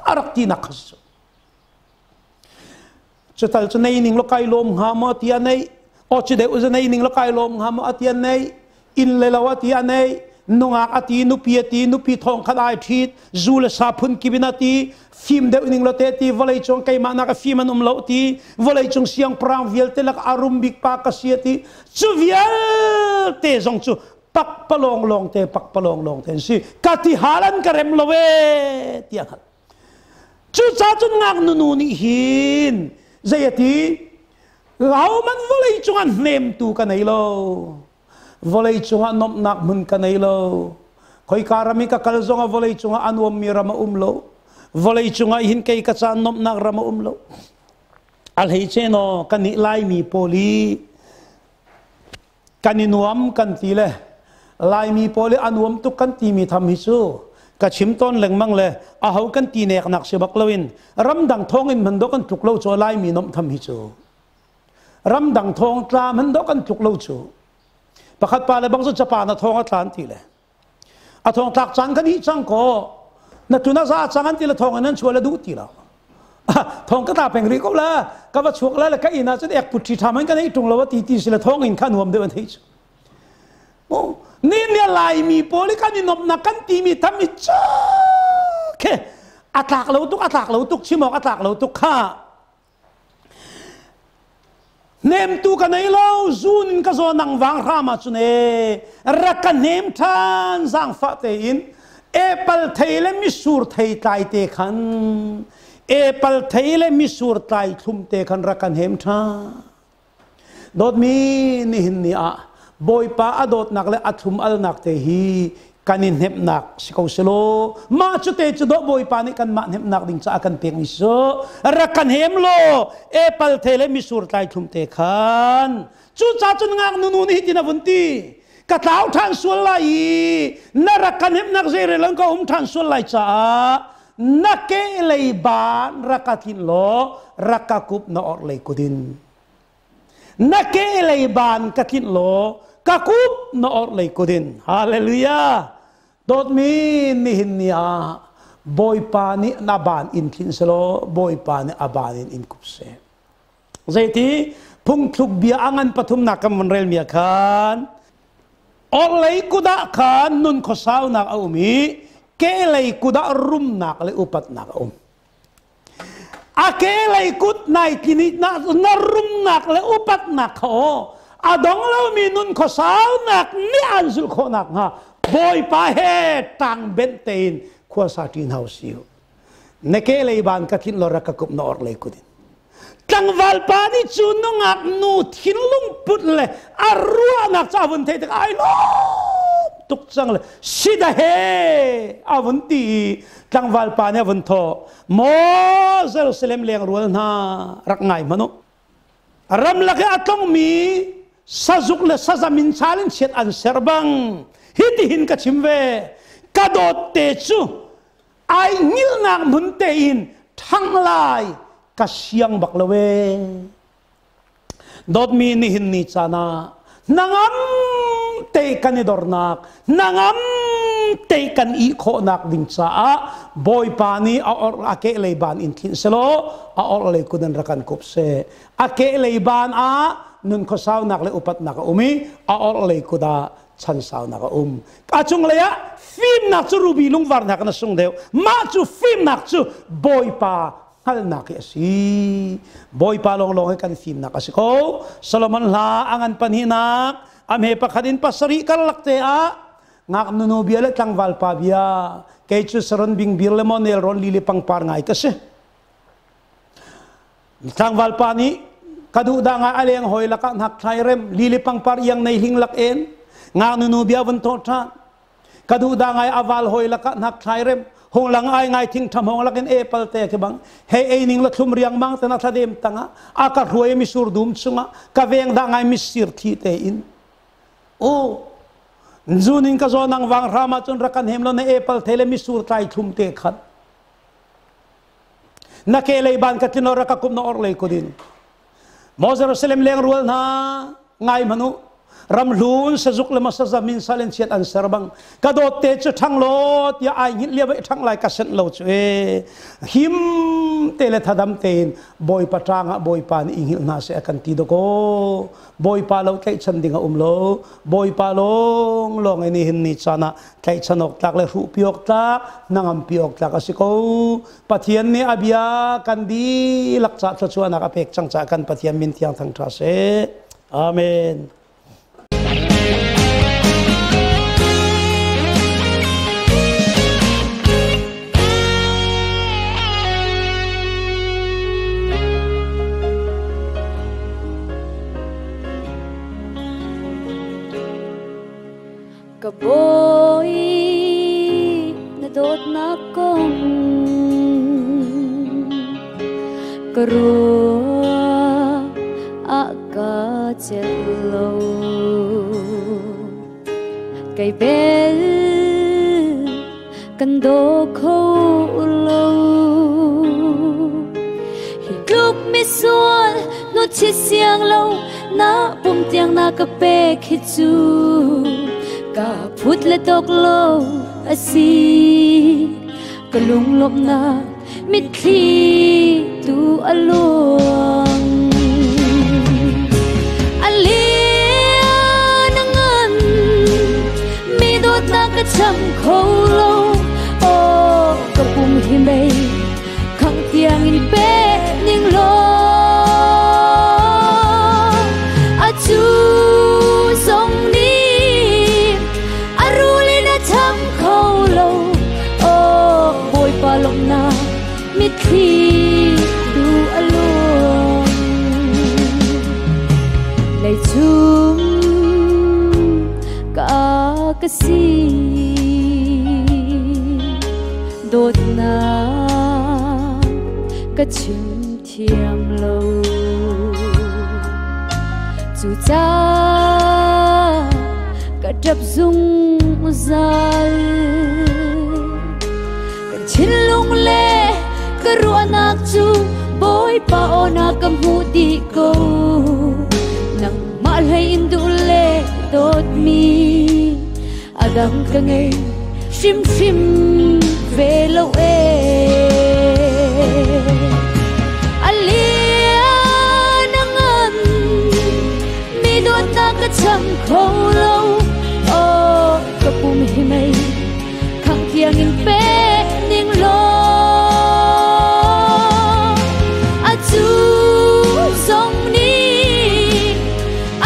S2: a rak ti nak kha si. Cu tal cu nei ning lo kai lawm hnga maw ti a nei o cu deuh zu nei ning lo kai lawm hnga maw a ti a nei inn le lo a ti a nei nungak a ti, nupi a ti, nupi thong khat ai ṭhit, zu le sa phun kip in a ti, fim deuh ning lo te ti, vawlei cung keimah nak a fim an um lo ti, vawlei cung siangpahrang vialte lak a rum bik pa ka si a ti. Cu vialte zong cu pakpalawng lawng te, pakpalawng lawng te an si. Ka ti hal an ka rem lo e tiah hngalh. Cucaah cun ngaknu nu nih hin zei a ti? Lau man vawlei cungah hnemtu ka nei lo. Vawlei cungah nuamhnak hmun ka nei lo. Khoika ram i ka kal zongah vawlei cungah a nuammi ram a um lo. Vawlei cungah hin kei ka caan nuamhnak ram a um lo. A hleice naw kan nih Laimi pawl i kan i nuam kan ti le Laimi pawl i a nuam tuk kan timi tham hi cu ka chim tawn lengmang le aho kan ti nek nak si bak loin ramdang thawng in hman do kan tluk lo cu Laimi nomh tham hi cu ramdang thawng tla hman do kan tluk lo cu. Pakhat pa le bang cu Japan a thawng a tlan ti le a thawng tlak caan kan hi cang ko na tuna za cang an ti le thawng in an chuah le duh ti lo. Thawng ka ta peng ri ko la, ka va chuak la le ka inn ah cun ek put ṭhi ṭha man kan ei ṭung lo ti ti si le thawng in kha nuam deuh an thei cu. Ni ne Laimi pawl i kan i nomnak kan timi tham i ke a tlak lo tuk, a tlak lo tuk, chim awk a tlak lo tuk kha. Hnemtu ka nei lo, zun in ka zaw nang vang hram ah cun e rak ka hnem ṭhan zaangfah tein. Apple thei le misur thei tlai te khan, apple thei le misur tlai thlum te khan rak ka hnem ṭhan. Dawtmi, nihin ni ah Bawipa a dawtnak le a thlum alnak te hi kan i hnemhnak si ko selaw, mah cu te cu dawh Bawipa nih kanmah hnemhnak ding caah kan pekmi si. Rak kan hem law apple the le misur tlai thlum te khan. Cucaah cun ngaknu nu nih hitin a vun ti, ka tlau ṭhan sual lai i na rak kan hnemhnak zeirel in ka um ṭhan sual lai caah. Na ke lei ban raka tlin law raka kup na or lei kudin. Na ke lei ban ka tlin law ka kup na or lei kudin. Hallelujah. Dawtmi nihin ni ah Bawipa nih na ban in thlin selaw Bawipa nih a ban in in kup seh. Zeiti phungthluk bia a ngan pathumnak kan von relmi ah khan orhlei kut ah khan nun khuasaunak a um i kehlei kut ah rumnak le upatnak a um. A kehlei kut nai tlin na, na rumnak le upatnak kha aw a dong lomi nun khuasaunak nih an zulh khawhnak hnga Bawipa he ṭang benh tein khuasa ṭi hna u sih. Na ke lei ban ka tlinh law rak ka kup na or lei kut in. Tlangval pa nih cu nungak nu thinlung put le a ruahnak cu a vun theih tik ai lawm tuk cang le sida he a vun ti i tlangval pa nih a vun thawh maw Jerusalem leng rual hna rak ngai hmanh u ramlak i a tlongmi sazuk le sazam in chal in chiat an ser bang hitihin ka chim ve ka dawt te cu ai hngilhnak hmun tein ṭhang lai ka siang bak lo ee. Dawtmi nihin ni caan ah hnangam te kan i dornak, hnangam te kan i khawhnak ding caah Bawipa nih a or a kehlei ban in thlinh selaw a orhlei kut in rak kan kup seh. A kehlei ban ah nun khuasaunak le upatnak a um i a orhlei kut ah chansaunak a um. A cunglei ah fimnak cu ruby lungvar hna kan a sung deuh. Mah cu fimnak cu Bawipa hngalhnak hi a si. Bawipa lawnglawng hi kan fimnak a si ko. Solomon hla a ngan pahnihnak a hme pakhat in pasarih karlak te ah ngaknu nu bia le tlangval pa bia kei cu saron bingbir le maw nelrawn lili pangpar ngai ka si. Tlangval pa nih ka duh dah ngai a leng hoi lakah hnak thlai rem lili pangpar iang nei hling lak en ngaknu nu bia vun thawh ṭhan ka duh dah ngai a val hoi lakah hnak thlai rem hung lang ai ngai thing tham hong lakin e palte khi bang hei ei ning la thlum riang mang tena thladem tanga a ka hruai mi sur dum chunga ka veng dah ngai mi sir thi te in o zunin ka zo nang wang rama chun rakan hem lo na apple thele mi sur tlai thlum te khat Na ke lei ban ka tlin ora ka kum na or lei kudin. Maw Jerusalem leng rual hna ngai hmanu ramhlun sazuk le masazamin salen chiat an ser bang ka dawt te cu ṭhang law tiah ai hngilh lia vai ṭhang lai ka senh lo cu e him te le thadam tein bawipa ṭang ah bawipa nih i hngilh hna seh a kan ti dakaw bawipa lo tlaihchan ding a um lo bawipa lawng lawng in hin ni caan ah tlaihchan awk tlak le hruhpi awk tlak hnangampi awk tlak a si ko Pathian nih a bia kan dihlak ca thluachuahnak a pek cang caah kan Pathian min thiang thangṭha seh. Amen.
S3: Ka bawi na dawtnak kong ka ruah ah ka celh lo kei bel kan daw kho lo hi tluk misual nu chi siang lo na pum tiang na ka pek hi cu ka phut le tok lo asi ka lunglawmhnak mitthli tu a luang a lian a ngan mi dawtnak ka cham kho lo oh ka pum hi mei khang tiang in pe ning law a cu zong nih a rul in a cham kho lo oh bawipa lawmhnak mitthli tu a luang leichung ka ka si dawtnak ka chim thiam lo cucaah ka ṭap zungzal kan Thinlung le ka ruahnak cu Bawipa aw na ka hmuh dih ko. Nangmah hlei in duh le dawtmi a dang ka ngei hrimhrim ve lo ee. A lian a ngan mi dawtnak ka cham kho lo. Aw ka pum hi mei khang tiang in pe ning law. A cu zong nih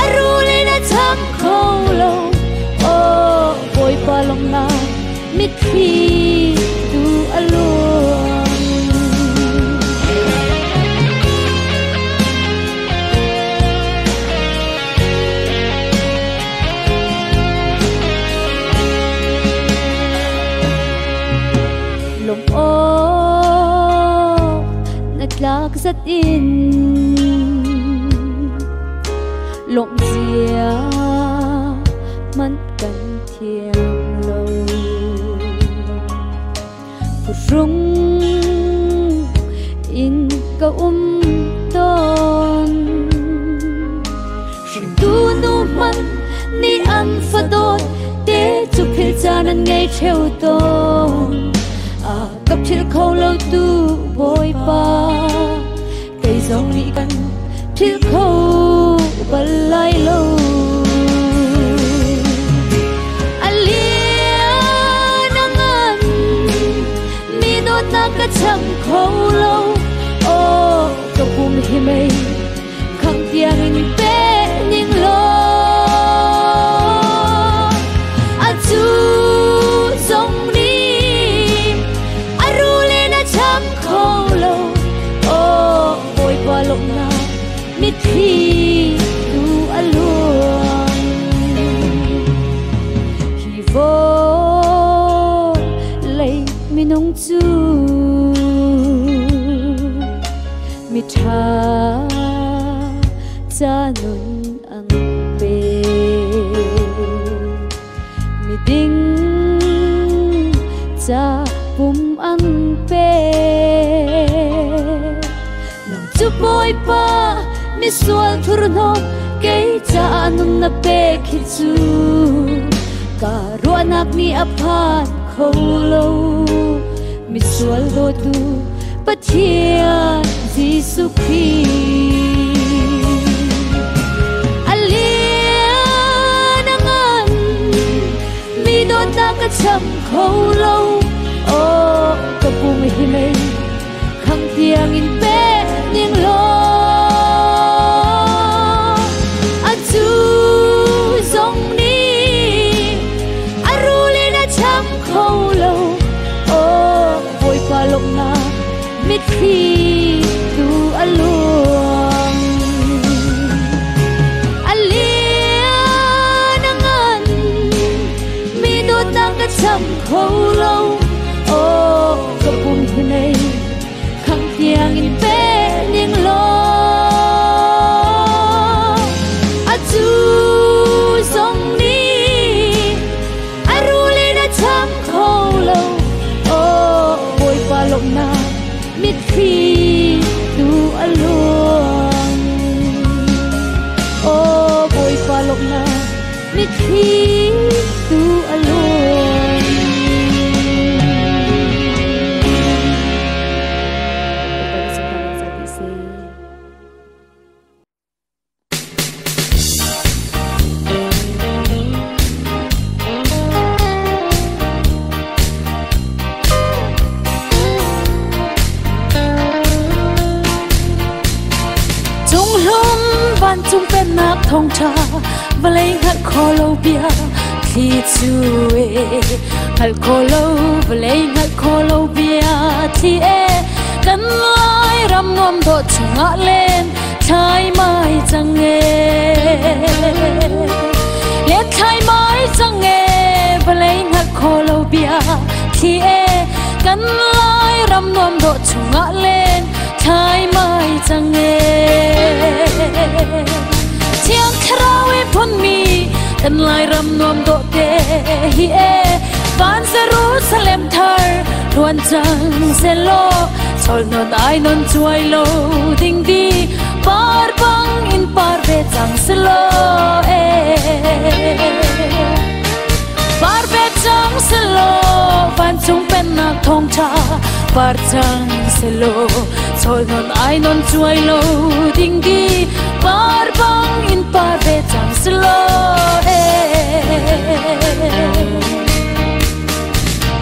S3: a rul in a cham kho lo. Aw Bawipa lawmhnak mitthli tu a luang. Lawm awk na tlak zat in lawmh zia hmanh kan thiam lo. Phuhrung in ka um tawn. Hringtu nu hmanh nih an fadawt te cu philh caan an ngei ṭheo tawn. A ka philh kho lo tu Bawipa, kei zong nih kan philh kho bal lai lo. A lian a ngan mi dawtnak ka cham kho lo. Aw ka pum hi mei khang tiang in pe ning law. A cu zong nih a rul in a cham kho lo. Aw Bawipa lawmhnak mitthli tu a luang. Hi vawlei minung cu miṭha ca nun an pe. Miding ca pum an pe. Nang cu Bawipa misual thurhnawm kei ca nun na pek hi cu ka ruahnak nih a phan kho lo. Misual dawtu Pathian Jesuh Khrih. A lian a ngan mi dawtnak ka cham kho lo. Aw ka pum hi mei khang tiang in pe ning law. A cu zong nih a rul in a cham kho lo. Aw Bawipa lawmhnak mitthli tu a luang. A lian a ngan mi dawtnak ka cham kho lo. Aw ka pum hi mei khang tiang in pe ning law. A cu zong nih a rul in a cham kho lo. Aw Bawipa lawmhnak mitthli tu a luang. Aw Bawipa lawmhnak mitthli tu a luang.
S4: Cunghlum vancung pennak thawngṭha vawlei hngalh kho lo bia thli cu e hngalh kho lo vawlei hngalh kho lo bia thli e kan Lai ram nuam dawh chungah len thlai mai cang e len thlai mai cang e vawlei hngalh kho lo bia thli e kan Lai ram nuam dawh chungah len thlai mai cang e Thiang Thlarau i phunmi kan Lai ram nuam dawh te hi e van Jerusalem thar Luan cang selaw Chol non ai non chuai lo ding di par bang in par ve cang selaw Par ve cang selaw van cung pennak thong tha par cang selaw Chol non ai non chuai lo ding di par bang in par ve cang selaw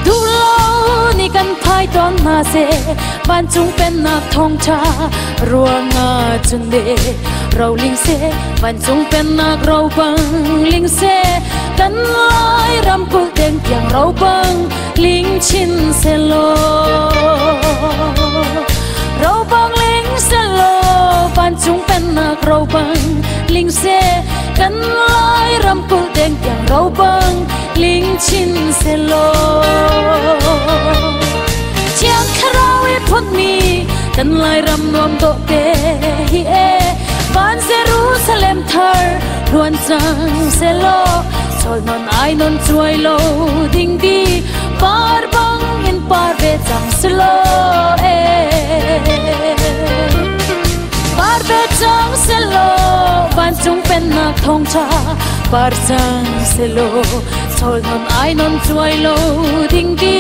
S4: Du lo ni kan phai ton na se van cung pennak thong tha ruanga chun de rau ling se van cung pennak rau bang ling se kan lai ram kul teng tiang rau bang ling chin se lo rau bang ling se lo van cung pennak rau bang ling se kan lai ram kul teng tiang rau bang ling chin se lo chiang kharau e phut mi kan lai ram nuam do te hi e van Jerusalem thar luan chang se lo chol non ai non chuai lo ding di par bang in par ve chang se lo e par ve chang se lo van chung pen nak thong cha par chang se lo chol non ai non chuai lo ding di